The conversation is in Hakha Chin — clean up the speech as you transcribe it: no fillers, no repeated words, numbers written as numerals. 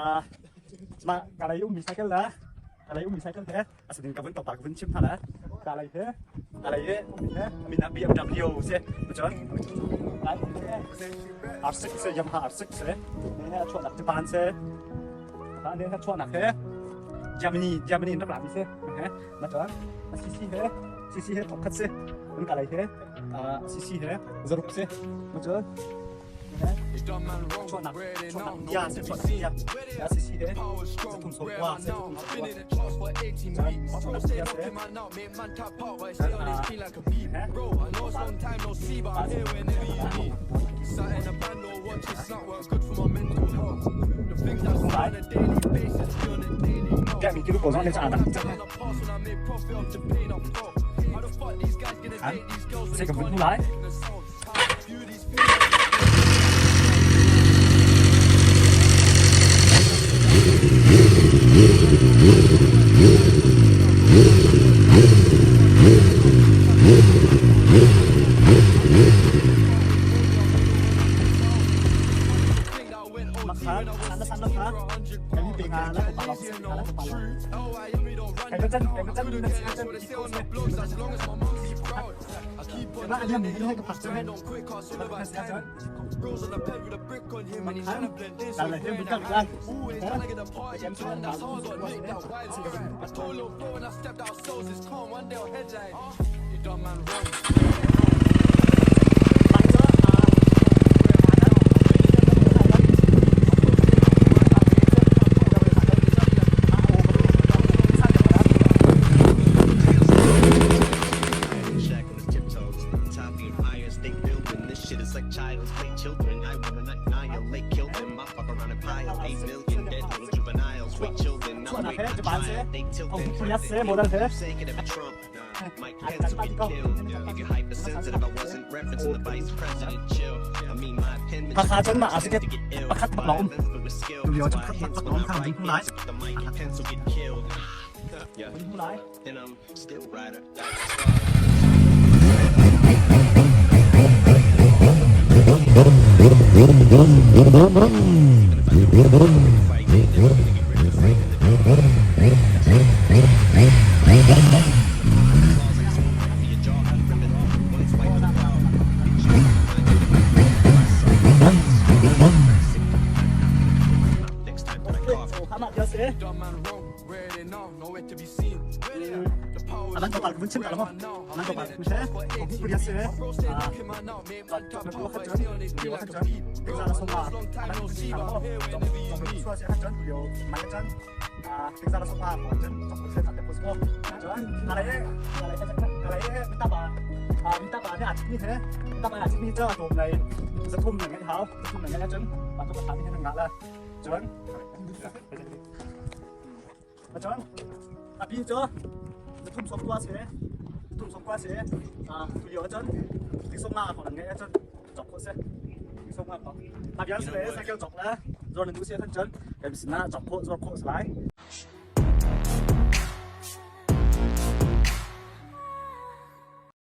Mah ka lei ummi cycle le ka lei ummi cycle he asinin ka vun tlawmpal ka vun chim hna le ka lei he ka lei he ummi he a min ah BMW si cun R6 si Yamaha R6 si he a chuahnak Japan si ne he chuahnak he Germany Germany in rak lami si he ma cun CC he CC he thok khat si an ka lei he CC he zaruk si ma cun chuahnak chuahnak bia si chuahnak bia ya CC he zathum sawm kua si zathum sawm kua chuahnak bia si Kaya mi kilu ko zong ne cha dang cang. Sẽ cầm vững lại. Shack on his tiptoes, top the Empire State Building. This shit is like child's play. Children, I wanna annihilate, kill them. I fuck around and pile 8 million dead little juveniles. Wait, children, I'm waiting for trial. They tilting. Say could ever Trump. Mike Pence will get killed. If you're hypersensitive, I wasn't referencing the vice president. Chill. I mean, my penmanship Hakha cun mah tends to get ill. pakhat bak lawng um. Violence, but with skill. Tulio That's cu why pakhat hence bak when lawng I thang write ding hung lai. into the mic and pencil get killed. Yeah. Vun hmu lai. And I'm still rider. Mah bia si. A ban tlawmpal ka vun chim ta lo maw? A ban tlawmpal ka vun chim. Hu bia si. Cun a pi cu zathum sawm kua si zathum sawm kua si tulio ahcun tiksawm nga hrawng an ngeih ahcun cawk khawh si tiksawm nga hrawng a bian si le cycle cawk le zuar na duh si ahcun cun kan sinah cawk khawh zuar khawh si lai.